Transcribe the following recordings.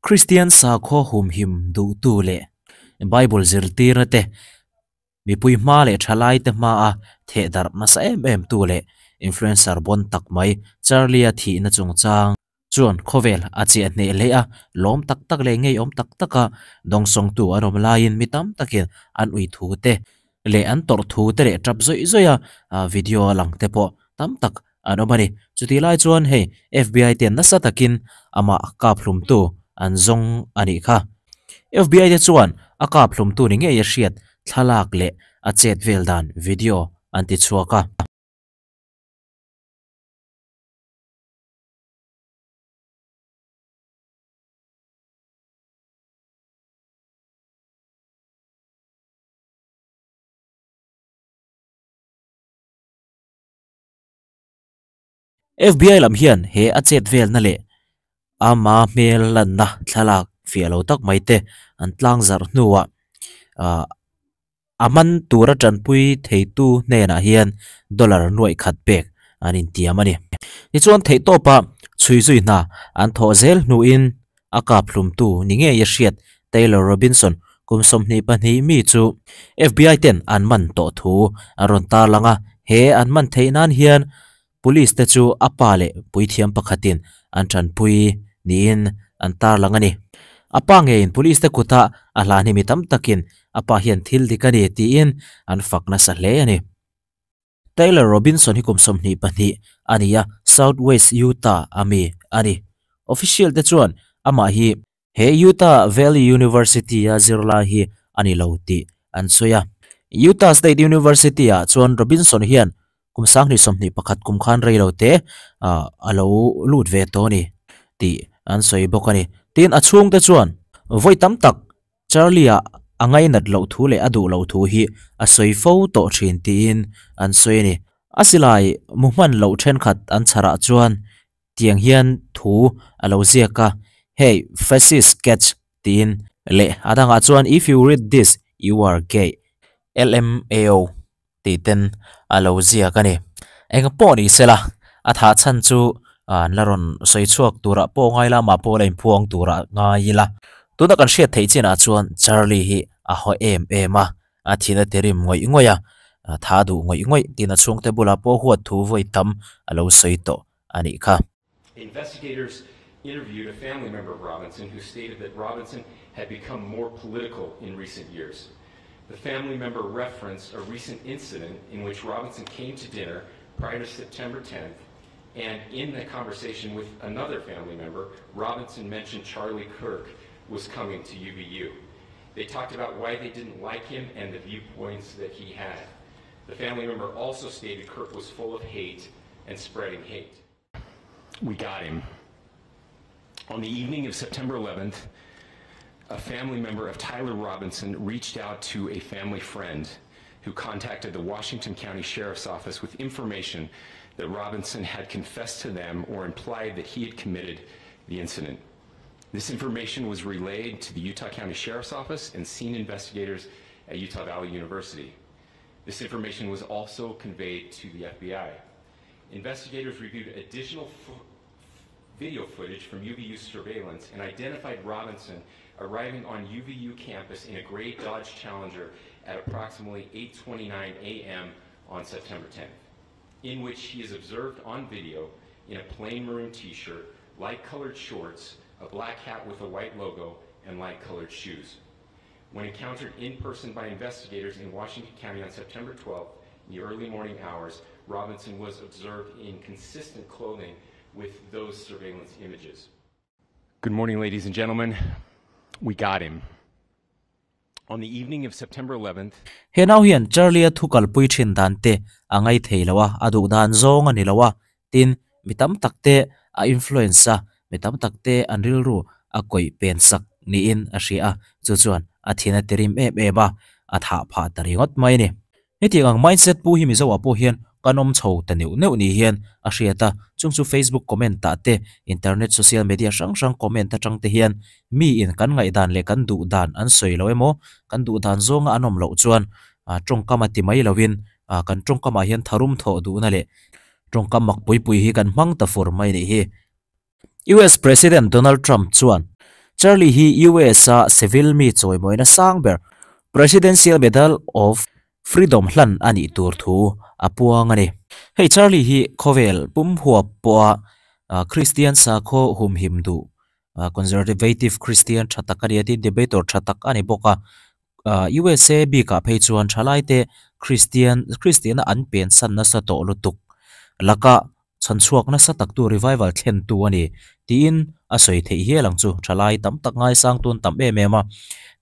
Kristian sakhaw humhim duhtu leh Bible zirtirna te mipui hma leh thalaite hmaa thehdarh nasa em em tu leh influencer bon tak mai Charlie-a thihna chungchang chuan khawvel a chiah hneh hle a, lawm tak tak leh ngeiawm tak taka dawngsawngtu an awm laiin mi tam takin an ui thu te leh an tawrh thu te leh tap zawih zawih a video a lang te pawh tam tak an awm a ni. Chutih lai chuan hei FBI ten nasa takin amah kap hlumtu an zawng a nih kha. FBI te chuan a kap hlumtu ni ngei a hriat thlalak leh a chet vel dan video an ti chhuak a. FBI lam hian he a chet velna leh ama hmel lanna thlalak fiah lo tak mai te an tlang zarh hnuah ah a man tura tanpui theitu hnenah hian dollar nuaih khat pek an intiam a ni. Tichuan theihtawpa chhui zui hna an thawh zel hnuin a kap hlumtu ni ngei a hriat Taylor Robinson kum 22 mi chu FBI ten an man tawh thu an rawn tarlang a, he an man theih nan hian police te chu a pa leh puithiam pakhatin an tanpui niin an tarlang a ni. A pa ngeiin police te kuta a hlan hi mi tam takin a pa hian thil dik a ni tiin an fak nasa hle a ni. Taylor Robinson hi kum 22 a ni a, South West Utah a mi a ni. Official te chuan amah hi he Utah Valley University a zirlai hi a ni lo tih an sawi a. Utah State University ah chuan Robinson hian kum 2021 kum khan rei lo te a lo lut ve tawh a ni tih an sawi bawk a ni. Tin a chhungte chuan vawi tam tak Charlie-a a ngainat loh thu leh a duh loh thu hi a sawi fo tawh thin tiin an sawi a ni. A silai mu hman loh thenkhat an chharah chuan tiang hian thu a lo ziak a, Hey, fascist catch tiin leh a dangah chuan If you read this, you are gay, LMAO tih ten a lo ziak a ni. Eng pawh ni sela, a thah chhan chu an la rawn sawi chhuak turah pawh ngai la, amah pawh la inphuang turah ngai ila. Tuna kan hriat theih chinah chuan Charlie hi a haw em em a, a thin a ti rim ngawih ngawih a, tha duh ngawih ngawih tiin a chhungte bulah pawh huat thu vawi tam a lo sawi tawh a nih kha. Investigators interviewed a family member of Robinson who stated that Robinson had become more political in recent years. The family member referenced a recent incident in which Robinson came to dinner prior to September 10th, and in the conversation with another family member, Robinson mentioned Charlie Kirk was coming to UVU. They talked about why they didn't like him and the viewpoints that he had. The family member also stated Kirk was full of hate and spreading hate. We got him. On the evening of September 11th, a family member of Tyler Robinson reached out to a family friend who contacted the Washington County Sheriff's Office with information that Robinson had confessed to them or implied that he had committed the incident. This information was relayed to the Utah County Sheriff's Office and scene investigators at Utah Valley University. This information was also conveyed to the FBI. Investigators reviewed additional video footage from UVU surveillance and identified Robinson arriving on UVU campus in a gray Dodge Challenger at approximately 8:29 a.m. on September 10th, in which he is observed on video in a plain maroon t-shirt, light-colored shorts, a black hat with a white logo, and light-colored shoes. When encountered in person by investigators in Washington County on September 12th, in the early morning hours, Robinson was observed in consistent clothing with those surveillance images. Good morning, ladies and gentlemen. We got him. On the evening of September 11th, He nau hian Charlie-a thu kalpui thin dan te a ngai thei lo a, a duh dan zawng a ni lo a, tin mi tam tak te a influence a, mi tam tak te an rilru a kawih pen sak niin a hria a, chu chuan a thin a ti rim em em a, a thah phah ta ringawt mai a ni. Hetiang ang mindset pu hi Mizo ah pawh hian kan awm chho ta neuh neuh ni hian a hriat a, chung chu Facebook comment ah te, internet social media hrang hrang comment atang te hian mi in kan ngaihdan leh kan duh dan an sawi lo emaw, kan duh dan zawnga an awm loh chuan tawngkam a ti mai lovin kan tawngkamah hian tharum thawh duhna leh tawngkam mak pui pui hi kan hmang ta fur mai nih hi. US President Donald Trump chuan Charlie hi US-a civil mi chawimawina sang ber Presidential Medal of Freedom hlan a nih tur thu a puang a ni. Hei Charlie hi khawvel pum huap pawha Kristian sakhaw humhim duh Conservative Christian tha tak a ni a tin debater tha tak a ni bawk a. USA bikah phei chuan thalaite Kristian Kristiana an pen san nasa tawh lutuk laka Chhanchhuak nasa taktu revival thlentu a ni tiin a sawi theih hial ang chu. Thalai tam tak ngaisang tun tam em em a,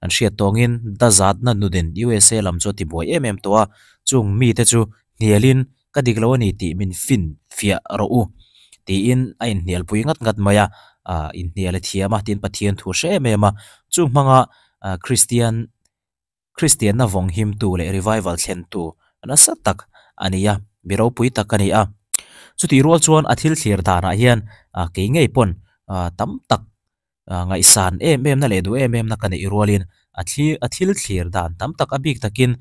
kan hriat tawngin dazatna nunin USA lam chu a tibuai em em tawh a, chung mite chu hnialin ka dik lo a ni tih min fin fiah rawh u tiin a inhnialpui ngat ngat mai a, inhnial a thiam a tiin Pathian thu hre em em a, chung hmanga Kristian Kristianna vawng himtu leh revival thlentu nasa tak a ni a, mi ropui tak a ni a. Chutih rual chuan a thil thlir danah hian kei ngei pawn tam tak ngaihsan em em na leh duh em em na ka neih rualin a thli a thil thlir dan tam tak a bik takin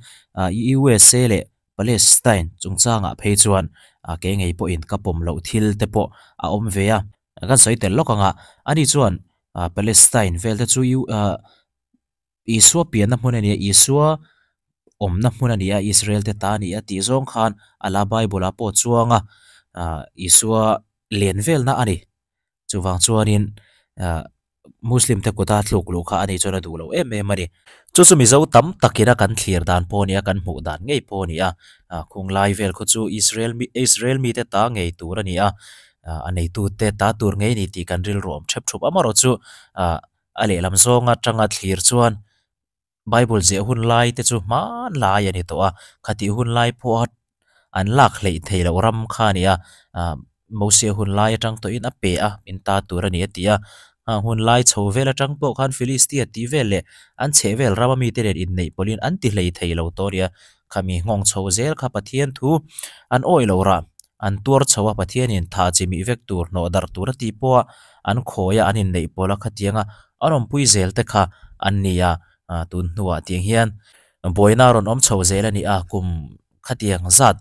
USA leh Palestine chungchangah phei chuan kei ngei pawhin ka pawm loh thil te pawh a awm ve a. Kan sawi tel lawk ang a, ani chuan Palestine vel te chu Isua pianna hmun a ni a, Isua awmna hmun a ni a, Israel te ta a ni a tih zawng khan a la Bible ah pawh chuang a, Isua len velna a ni. Chuvang chuanin Muslim te kuta tluk luh kha a nih chuan a duh lo em em a ni. Chu chu Mizo tam takin a kan thlir dan pawh a ni a, kan hmuh dan ngei pawh a ni a, khung lai vel khaw chu Israel mi Israel mite ta ngei tur a ni a, a neitute ta tur ngei a ni tih kan rilru awm thep thup amaherawhchu A lehlam zawng atanga thlir chuan Bible ziah hun lai te chu hmanlai a ni tawh a, khatih hun lai pawha an lak hleih theih loh ram kha a ni a, ah Mosia hun lai atang tawhin a pe a, in ta tur a ni a ti a, hang hun lai chho vel atang pawh khan Philistia tih vel leh an chheh vel rama mite nen inneih pawlhin an ti hlei thei lo tawh a ni a, khami nghawng chho zel kha Pathian thu an awih lo rah. An tuar chho a, Pathianin tha chi mih vek tur, hnawh darh tur a tih pawha an khawi a, an inneih pawl a khatianga an awmpui zel te kha an ni a, tun hnuah tiang hian buaina a rawn awm chho zel a ni a, kum khatiang zat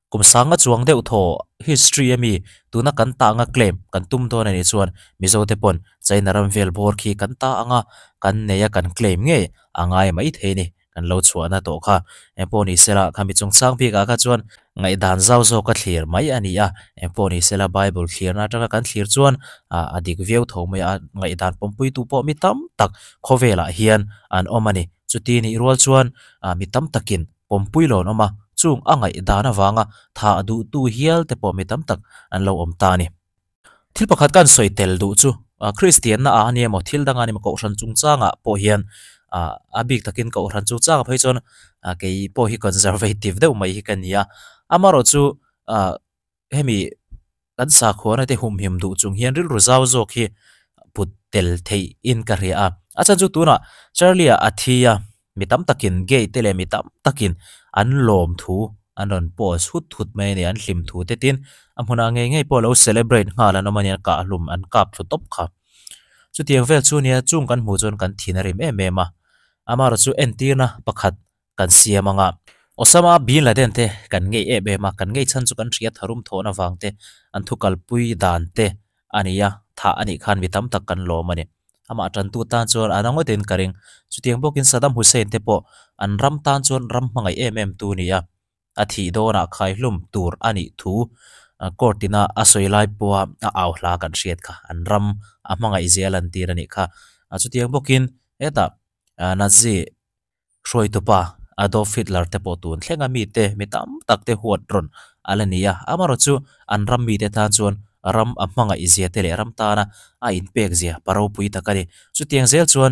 kum sanga chuang deuh thaw history a mi tuna kan ta anga claim kan tum dawn a nih chuan Mizo te pawn China ram vel bawr khi kan ta anga kan nei a kan claim ngei a ngai maithei a ni. Kan lo chhuahna tawh kha engpawh ni sela khami chungchang bikah kha chuan ngaihdan zau zawk a thlir mai a ni a, engpawh ni sela Bible thlirna atanga kan thlir chuan a dik viau tho mai a, ngaihdan pawmpuitu pawh mi tam tak khawvelah hian an awm a ni. Chuti nih rual chuan mi tam takin pawmpui lo an awm a, chung a ngaihdan avanga thah duhtu hial te pawh mi tam tak an lo awm ta a ni. Thil pakhat kan sawi tel duh chu Kristianna ah a ni emaw thil dang a ni emaw Kohhran chungchangah pawh hian a bik takin Kohhran chungchangah phei chuan kei pawh hi conservative deuh mai hi ka ni a, amaherawh chu hemi kan sakhuana te humhim duh chung hian rilru zau zawk hi put tel theih in ka hria a, a chhan chu tunah Charlie ah a thi a. Mi tam takin gay te leh mi tam takin an lawm thu an rawn post hut hut mai a ni, an hlim thu te tin a hmunah ngei ngei pawh lo celebrate nghal an awm a ni, an kah hlum an kap thlu tawp kha. Chutiang vel chu nia chung kan hmuh chuan kan thin a rim em em a, amaherawh chu entirna pakhat kan siam ang a, Osama bin Laden te kan ngei em em a, kan ngei chhan chu kan hria tharum thawhna vang te, an thu kalpui dan te a ni a, thah a nih khan mi tam tak kan lawm a ni. Amah tantu tan chuan a na ngawtin ka ring. Chutiang bawkin Saddam Hussein te pawh an ram tan chuan ram hmangaih em em tu nia. A thih dawnah khaihlum tur a nih thu court ina a sawi lai pawha a au hla kan hriat kha an ram a hmangaih zia lantir a nih kha. Chutiang bawkin hetah Nazi Hruaitupa Adolf Hitler te pawh tun thlenga mite mi tam tak te huat rawn a la ni a, amaherawh chu an ram mite tan chuan ram a hmangaih zia te leh ram tana a inpek zia pa ropui tak a ni. Chutiang zel chuan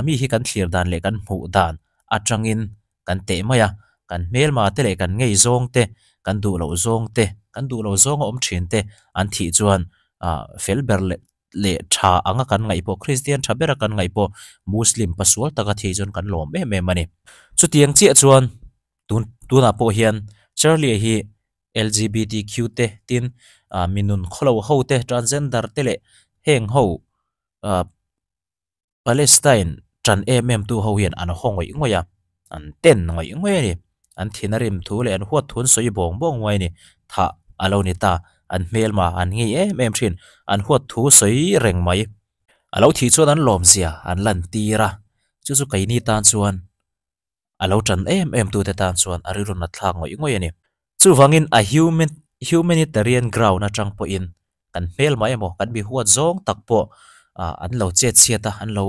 mi hi kan thlir dan leh kan hmuh dan atangin kan teh mai a, kan hmelma te leh kan ngei zawng te, kan duh loh zawng te, kan duh loh zawnga awm thin te an thih chuan fel ber leh leh tha anga kan ngaih pawh Kristian tha bera kan ngaih pawh Muslim pasual taka thei chuan kan lawm em em a ni. Chutiang chiah chuan tun tunah pawh hian Charlie hi LGBTQ te tin ah mi nun khawlo ho te transgender te leh heng ho ah Palestine tan em em tu ho hian an haw ngawih ngawih a, an ten ngawih ngawih a ni. An thin a rim thu leh an huat thu an sawi bawng bawng mai a ni. Thah a lo ni ta, an hmelma an ngei em em thin, an huat thu sawi reng mai. A lo thih chuan an lawmzia an lantir a, chu chu keini tan chuan a lo tan em em tute tan chuan a rilru nat thlak ngawih ngawih a ni. Chuvangin a human humanitarian ground atang pawhin kan hmelmah emaw kan mi huat zawng tak pawh ah an lo chet chhiat a, an lo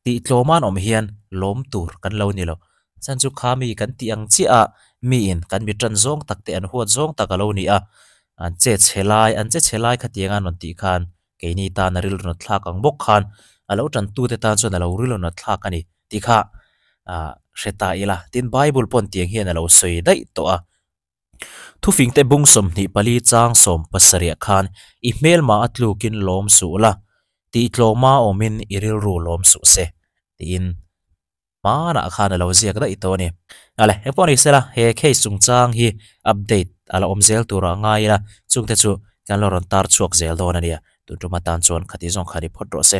tih tlawm an awm hian lawm tur kan lo ni lo. Chuan chu kha mi kan tih ang chiah a miin kan mi tan zawng tak te an huat zawng tak a lo ni a, an che chhe lai an che chhe lai khatiang a an rawn tih khan keini tan a rilru nat thlak ang bawk khan a lo tan tute tan chuan a lo rilru nat thlak a ni tih kha ah hre ta ila tin bible pawn tiang hian a lo sawi daih tawh a. Thufingte bung 24 chang 70 khan i hmelma a tlukin lawm suh la tih tlawma awmin i rilru lawm suh se tiin hmanah khan a lo ziak daih tawh a ni. Ale engpawh ni sela he case chungchang hi update a la awm zel turah a ngai ila chungte chu kan lo rawn tar chhuak zel dawn a nia tun tum atan chuan khati zawng kha ni phawt rawh se.